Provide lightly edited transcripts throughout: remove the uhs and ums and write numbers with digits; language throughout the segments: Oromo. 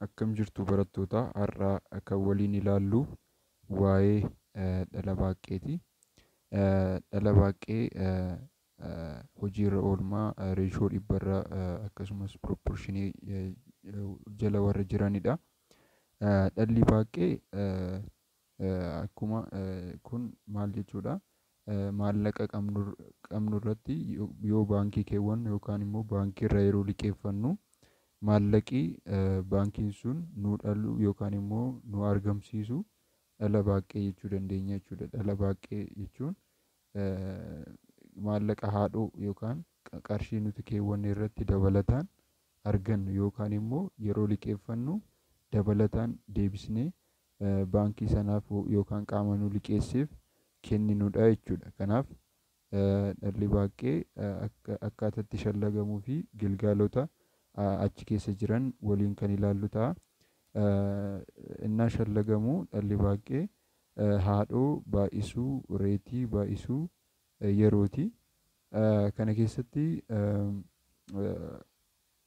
Akkam jirtu barattoota? Har'a kan waliin ilaallu waa'ee dhala baaqqeeti. Dhala baaqqee hojiirra oolmaa reeshoo dhibbarra akkasumas proportionii jala warra jiranidha. Dhalli baaqqee akkuma kun maal jechuudha? Maallaqa qabnu irratti yoo baankii keewwannu yookaan immoo baankii irraa yeroo liqeeffannu, maallaqi baankiin sun nu dhalu yookaan immoo nu argamsiisu dhala baaqqee jechuu dandeenya jechuudha. Dhala baaqqee jechuun maallaqa haadhoo yookaan qarshii nuti keewwanne irratti dabalataan argannu yookaan immoo yeroo liqeeffannu dabalataan deebisnee baankii sanaaf yookaan qaama nu liqeesseef kenninudha jechuudha. Kanaaf dhalli baaqqee akkaataatti shallagamuu fi gilgaalota achi keessa jiran waliin kan ilaallu ta'a. Innaa shallagamu dhalli baaqqee haadhoo baay'isuu reetii baay'isuu yerooti. Kana keessatti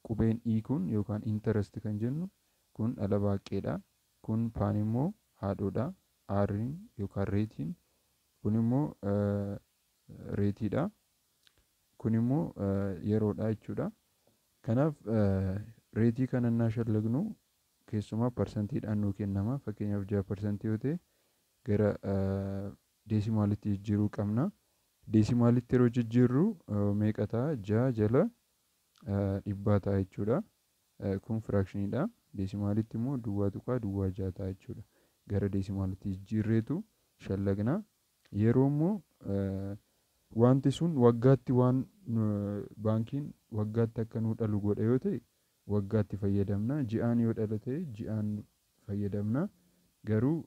qubeen I kun yookaan interest kan jennu kun dhala baaqqeedha. Kun paan immoo haadhoodha. R'n yookaan reetiin kun immoo reetiidha. Kun immoo yeroodha jechuudha. Kanaaf reetii kana innaa shallagnu keessumaa parsantiidhaan nuu kennama. Fakkeenyaaf 6% yoo ta'e, gara deesimaalitti jijjiiruu qabna. Deesimaalitti yeroo jijjiirru meeqa ta'a? 6 jala dhibbaa ta'a jechuudha. Kun firaakshiniidha. Deesimaalitti immoo 0.06 ta'a jechuudha. Gara deesimaalitti jijjiirreetu shallagna. Yeroo immoo wanti sun waggaatti, waan baankiin waggaatti akka nuu dhalu godha yoo ta'e, waggaatti fayyadamna. Ji'aan yoo dhala ta'e, ji'aan fayyadamna. Garuu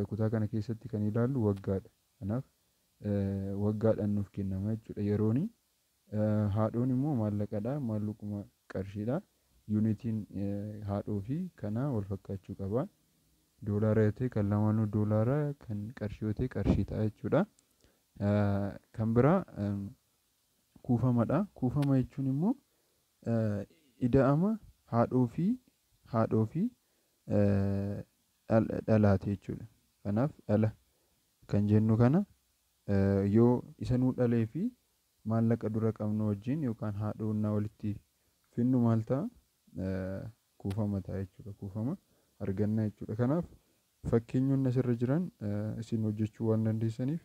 kutaa kana keessatti kan ilaallu waggaadha. Kanaaf waggaadhaan nuuf kennama jechuudha yerooni. Haadhoon immoo maallaqadha. Maallaquma qarshiidha. Yuunitiin haadhoo fi kanaa wal fakkaachuu qaba. Doolaara yoo ta'e, kan lamaanuu doolaara, kan qarshii yoo ta'e, qarshii ta'a jechuudha. Kan biraa kuufamadha. Kuufama jechuun immoo ida'ama haadhoo fi dhalaati jechuudha. Kanaaf dhala kan jennu kana yoo isa nuu dhalee fi maallaqa dura qabnu wajjin yookaan haadhoo innaa walitti finnu maal ta'a? Kuufama ta'a jechuudha. Kuufama arganna jechuudha. Kanaaf fakkeenyonni asirra jiran isin hojjechuu waan dandeessaniif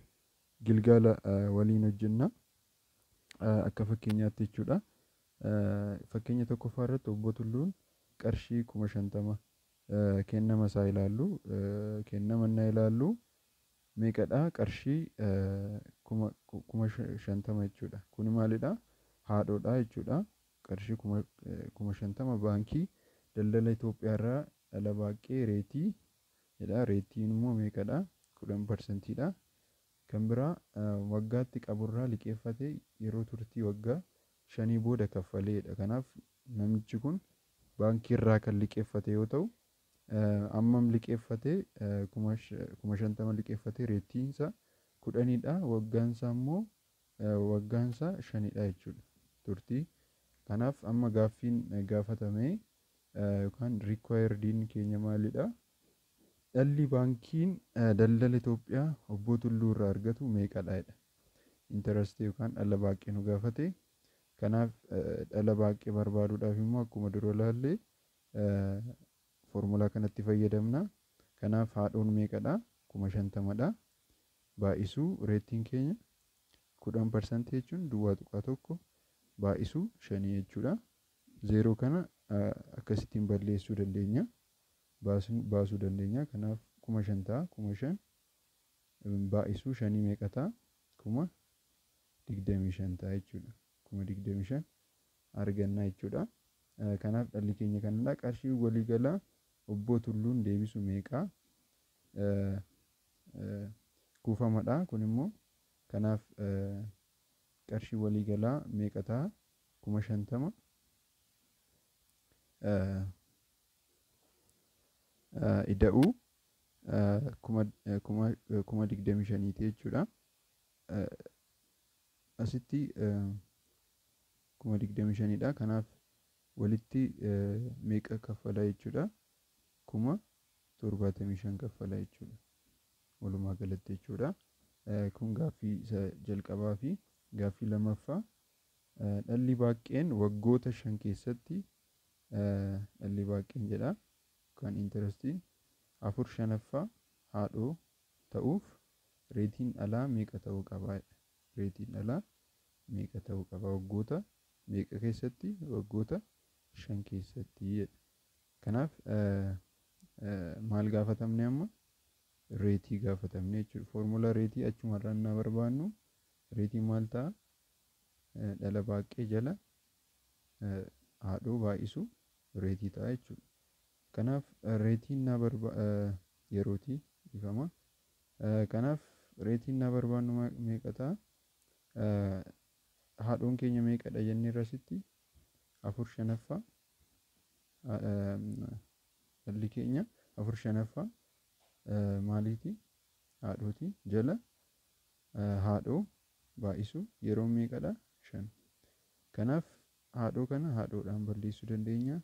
gilgaala waliin hojjenna. Akka fakkeenyaatti jechuudha. Fakkeenya tokkoffaa irratti obbo Tulluun qarshii 50,000 kennama isaa ilaallu. Kennama innaa ilaallu meeqadha? Qarshii 50,000 jechuudha. Kuni maalidha? Haadhoodha jechuudha. Qarshii 50,000 baankii daldala Itoophiyaa irraa dhala baaqqee reetii jedha. Reetiin immoo meeqadha? 10%dha. Kan biraa waggaatti qaburraa liqeeffatee yeroo turtii waggaa 5 booda kaffaleedha. Kanaaf namichi kun baankii irraa kan liqeeffate yoo ta'u, ammam liqeeffate? 50,000 liqeeffate, reetiin isaa 10dha. Waggaan isaa immoo waggaan isaa 5dha jechuudha. Turtii. Kanaaf amma gaaffiin gaafatame yookaan requirediin keenya maalidha? Dhalli baankiin daldala Itoophiyaa obbo Tulluu irraa argatu meeqadha jedha. Interestii yookaan dhala baaqqee nu gaafate. Kanaaf dhala baaqqee barbaaduudhaaf immoo akkuma dura ilaalle foormulaa kanatti fayyadamna. Kanaaf haadhoon meeqadha? 50,000dha. Baay'isuu reetiin keenya 10% jechuun 0.1 baay'isuu 5 jechuudha. Zeeroo kana akkasittiin balleessuu dandeenya. Baasuu dandeenya. Kanaaf 5,000 ta'a. 5,000 baay'isuu 5 meeqa ta'a? 25,000 ta'a jechuudha. 25,000 arganna jechuudha. Kanaaf dhalli keenya kanadha. Qarshii waliigalaa obbo Tulluun deebisu meeqa? Kuufamadha. Kun immoo kanaaf qarshii waliigalaa meeqa ta'a? 50,000 ida'uu 25,000ti jechuudha. Asitti 25,000dha. Kanaaf Walitti meeqa kaffala jechuudha? 75,000 kaffala jechuudha. Walumaa galatti jechuudha. Kun gaaffii isa jalqabaa fi gaaffii lammaffaa, dhalli baaqqeen waggoota 5 keessatti, dhalli baaqqeen jedha kan intarestiin 4/5 haadhoo ta'uuf reetiin dhalaa meeqa ta'uu qaba? Reetiin dhalaa meeqa ta'uu qaba? Waggoota meeqa keessatti? Waggoota 5 keessatti jedha. Kanaaf maal gaafatamne amma? Reetii gaafatamne jechuudha. Foormulaa reetii achumarraa innaa barbaannu reetiin maal ta'a? Dhala baaqqee jala haadhoo baay'isu reetii ta'a jechuudha. Kanaaf reetiin naa yerootii ifama. Kanaaf reetiin naa barbaannu meeqa ta'a? Haadhoon keenya meeqadha jennee irrasitti? 4/5, dhalli keenya 4/5 maaliiti? Haadhooti jala haadhoo baay'isu yeroo meeqadha? 5. Kanaaf haadhoo kana haadhoodhaan balleessuu dandeenya.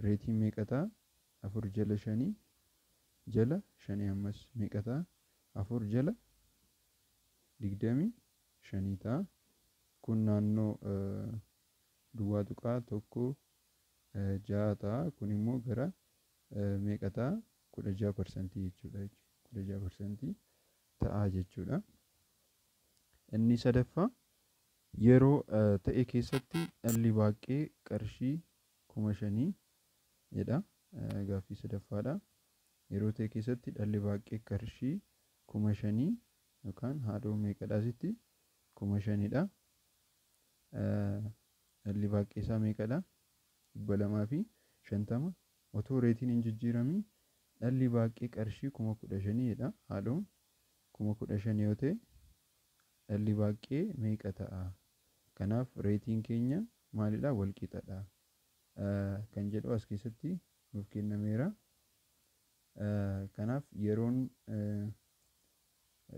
Reetiin meeqa ta'a? 4 jala 5 jala 5 ammas meeqa ta'a? 4 jala 25 ta'a. Kun naannoo 0.16 ta'a. Kun immoo gara meeqa ta'a? 16% jechuudha. 16% ta'a jechuudha. Inni sadaffaa, yeroo ta'e keessatti dhalli baaqqee qarshii 5,000 jedha. Gaaffii sadaffaadha. Yeroo ta'e keessatti dhalli baaqqee qarshii 5,000 yookaan haadhoo meeqadha asitti? 5,000dha. Dhalli baaqqee isaa meeqadha? 250. Otoo reetiin hin jijjiiramiin dhalli baaqqee qarshii 15,000 jedha. Haadhoon 15,000 yoo ta'e dhalli baaqqee meeqa ta'a? Kanaaf reetiin keenya maalidha? Walqixadha kan jedhu as keessatti nuuf kennameera. Kanaaf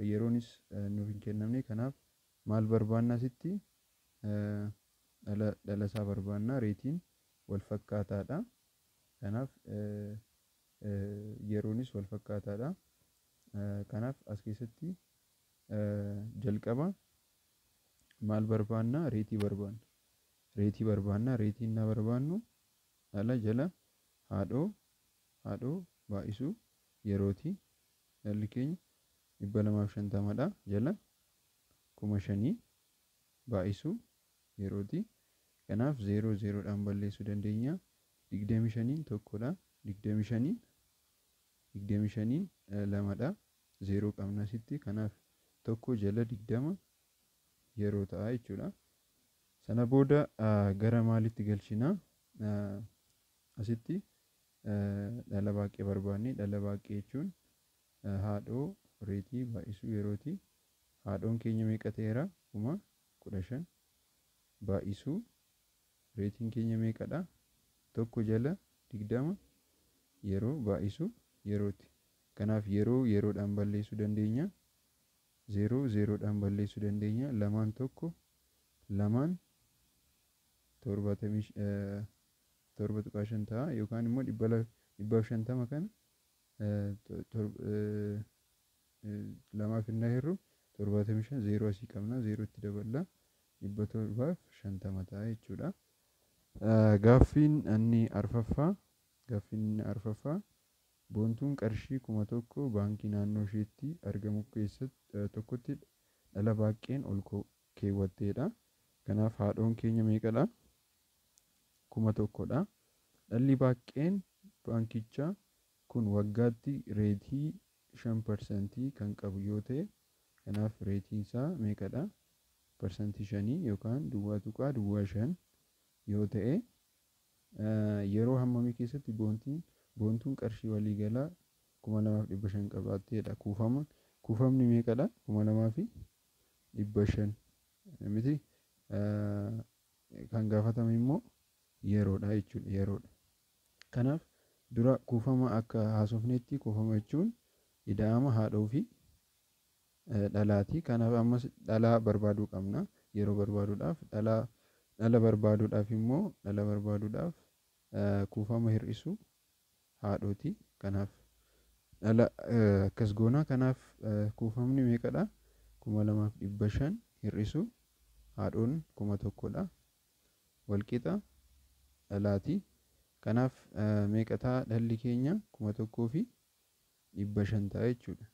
yeroonis nuuf hin kennamne. Kanaaf maal barbaanna asitti? Dhala isaa barbaanna. Reetiin wal fakkaataadha. Kanaaf yeroonis wal fakkaataadha. Kanaaf as keessatti jalqaba maal barbaanna? Reetii barbaanna. Reetii barbaanna. Reetiin na barbaannu dhala jala haadhoo baay'isuu yerooti. Dhalli keenya 250dha jala 5,000 baay'isuu yerooti. Kanaaf 0 0dhaan balleessuu dandeenya. 25 tokkodha. 25 25 lamadha. 0 qabna asitti. Kanaaf 1 jala 20 yeroo ta'a jechuudha. Sana booda gara maalitti galchina? Asitti dhala baaqqee barbaanne. Dhala baaqqee jechuun haadhoo reetii baay'isuu yerooti. Haadhoon keenya meeqa ta'eera? 15,000 baay'isuu reetiin keenya meeqadha? 1 jala 20 yeroo baay'isuu yerooti. Kanaaf yeroo yeroodhaan balleessuu dandeenya. 0 0dhaan balleessuu dandeenya. 2 1 2 7.5 ta'a yookaan immoo 150 kana 2 finnaa hirru 75, 0 asii qabna, 0 itti daballa, 750 ta'a jechuudha. Gaaffiin inni arfaffaa, boontuun qarshii 1,000 baankii naannoo isheetti argamu keessatti tokkotti dhala baaqqeen ol keewwatteedha. Kanaaf haadhoon keenya meeqadha? 1,000dha. Dhalli baaqqeen baankichaa kun waggaatti reetii 5% kan qabu yoo ta'e, kanaaf reetiin isaa meeqadha? 5% yookaan 0.05 yoo ta'e, yeroo hammamii keessatti boontuun qarshii waliigalaa 2,500 qabaatteedha. Kuufamni meeqadha? 2,500 miti. Kan gaafatame immoo yeroodha jechuudha. Yeroodha. Kanaaf dura kuufama akka haasofnetti kuufama jechuun ida'ama haadhoo fi dhalaati. Kanaaf ammas dhalaa barbaaduu qabna. Yeroo barbaaduudhaaf dhalaa Dhala barbaaduudhaaf immoo dhala barbaaduudhaaf kuufama hir'isu haadhooti. Kanaaf dhala akkas goona. Kanaaf kuufamni meeqadha? 2500 hir'isu haadhoon 1000dha. Walqixa dhalaati. Kanaaf meeqa ta'a dhalli keenya? 1500 ta'a jechuudha.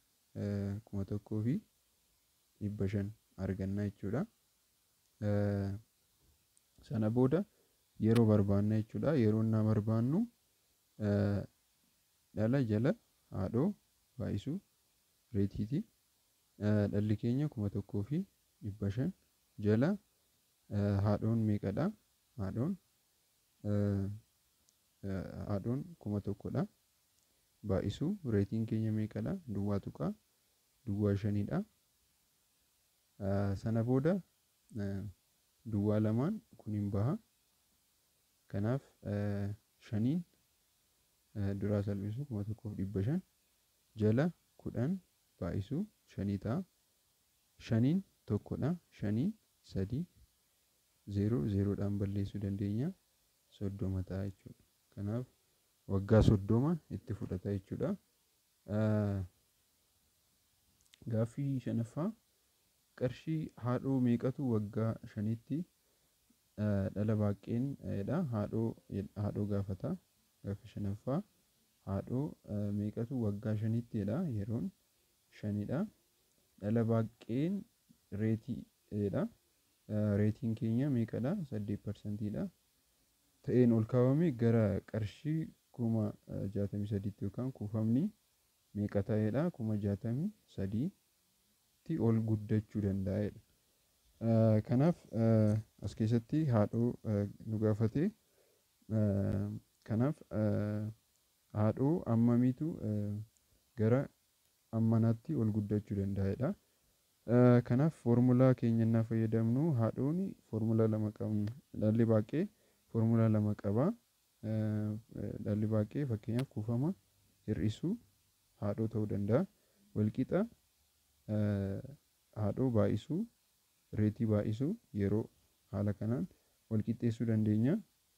1500 arganna jechuudha. Sana booda yeroo barbaanna jechuudha. Yeroo innaa barbaannu dhala jala haadhoo baay'isuu reetiiti. Dhalli keenya 1500 jala haadhoon meeqadha? Haadhoon 1000dha. Baay'isuu reetiin keenya meeqadha? 0.05dha. Sana booda duwwaa lamaan kun hin baha. Kanaaf shaniin duraa salphisu 1500 jala 10 baay'isuu 5 ta'a. 5 1dha. 5 3 0 0dhaan balleessuu dandeenya. 30 ta'a jechuudha. Kanaaf waggaa 30 itti fudhata jechuudha. Gaaffii shanaffaa, qarshii haadhoo meeqatu waggaa 5tti dhala baaqqeen dha. Haadhoo gaafata. Gaaffii shanaffaa, haadhoo meeqatu waggaa 5tti dha. Yeroon 5dha. Dhala baaqqeen reetii dha. Reetiin keenya meeqadha? 8%dha. Ta'een ol kaawwame gara qarshii 63,000tti yookaan kuufamni meeqa ta'edha? 63,000tti ol guddachuu danda'edha. Kanaaf as keessatti haadhoo nu gaafate. Kanaaf haadhoo ammamiitu gara ammanaatti ol guddachuu danda'edha. Kanaaf foormulaa keenya innaa fayyadamnu haadhoon foormulaa lama qabna. Dhalli baaqqee foormulaa lama qaba. Dhalli baaqqee fakkeenyaaf kuufama hir'isuu haadhoo ta'uu danda'a. Walqixa haadhoo baay'isuu reetii baay'isuu yeroo haala kanaan walqixxeessuu dandeenya.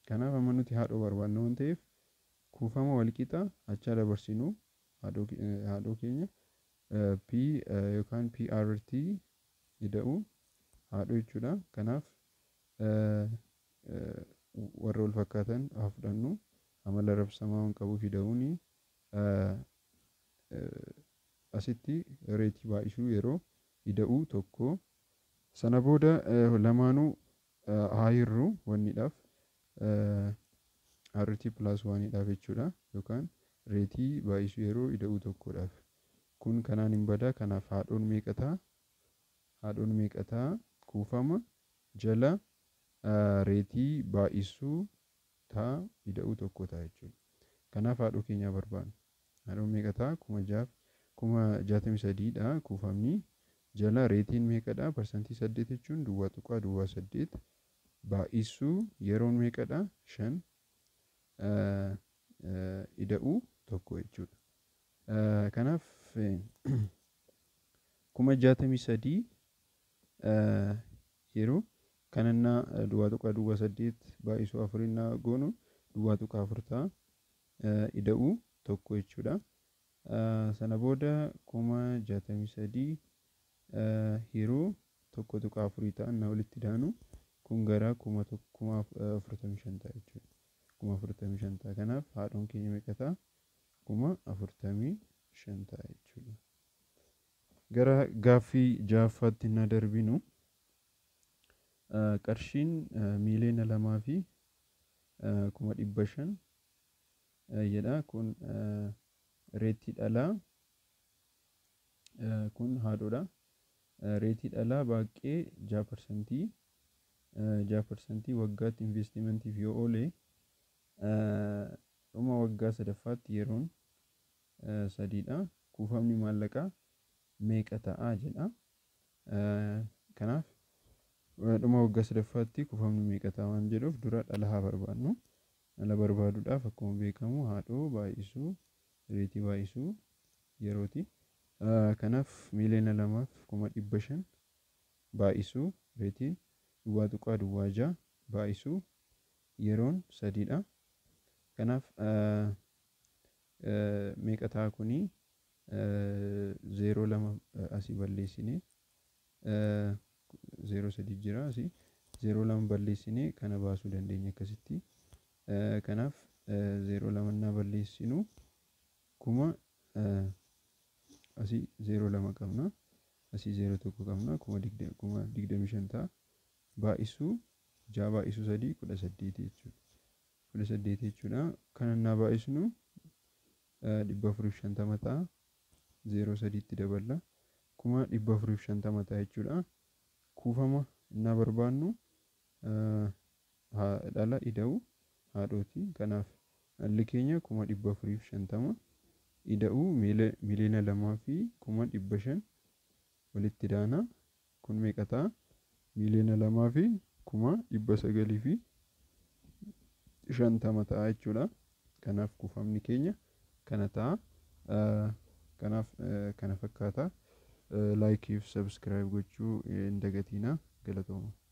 Kanaaf amma nuti haadhoo barbaanna waan ta'eef kuufama walqixa achaa dabarsinu haadhoo keenya P yookaan PRT ida'u haadhoo jechuudha. Kanaaf warra wal fakkaatan haa fudhannu. Amala rabsamaa waan qabuuf ida'uun asitti reetii baay'isuu yeroo ida'uu 1. Sana booda lamaanuu haa hirru wanniidhaaf RT plus 1dhaaf jechuudha. Yookaan reetii baay'isuu yeroo ida'uu 1dhaaf. Kun kanaan hin badaa. Kanaaf haadhoon meeqa ta'a? Haadhoon meeqa ta'a? Kuufama jala reetii baay'isuu ta'a ida'uu 1 ta'a jechuudha. Kanaaf haadhoo keenya barbaanna. Haadhoon meeqa ta'a? 63,000dha kuufamni. Jala reetiin meeqadha? 8% jechuun 0.08 baay'isuu yeroon meeqadha? 5 ida'uu 1 jechuudha. Kanaaf 63,000 yeroo kanannaa 0.08 baay'isuu afurinnaa goonu 0.4 ta'a ida'uu 1 jechuudha. Sana booda 63,000 yeroo 1.4 ta'a na walitti daanu kun gara 45,000 ta'a jechuudha. 45,000 ta'a. Kanaaf haadhoon keenya meeqa ta'a? 45,000 ta'a jechuudha. Gara gaaffii ja'affaatti na darbinu, qarshiin 2,500,000 jedha. Kun reetii dhalaa, kun haadhoodha. Reetii dhalaa baaqqee 6% 6% waggaatti investimentiif yoo oole dhuma waggaa sadaffaatti yeroon 3dha. Kuufamni maallaqaa meeqa ta'a jedha. Kanaaf dhuma waggaa sadaffaatti kuufamni meeqa ta'a waan jedhuuf dura dhala haa barbaannu. Dhala barbaaduudhaaf akkuma beekamu haadhoo baay'isuu reetii baay'isuu yerooti. Kanaaf 2,500,000 baay'isuu reetiin 0.06 Baay'isuu yeroon sadiidha. Kanaaf meeqa ta'a kunii? Zeeroo lama asii balleessinee, zeeroo sadii jira asii, zeeroo lama balleessinee kana baasuu dandeenya akkasitti. Kanaaf zeeroo lama innaa balleessinu 1000, asii zeeroo lama qabna, asii zeeroo tokko qabna, 25,000 ta'a. Baay'isuu 6 baay'isuu 3 18 jechuudha. 18 jechuudha. Kana innaa baay'isnu 450 ta'a. Zeeroo sadiitti daballa. 450,000 ta'a jechuudha. Kuufama innaa barbaannu dhala ida'u haadhooti. Kanaaf dhalli keenya 450,000 ida'uu 2,200,000 walitti daana. Kun meeqa ta'a? 2,950,000 ta'a jechuudha. Kanaaf kuufamni keenya kana ta'a. Kanaaf kana fakkaata. Like fi subscribe gochuu hin dagatinaa. Galatooma.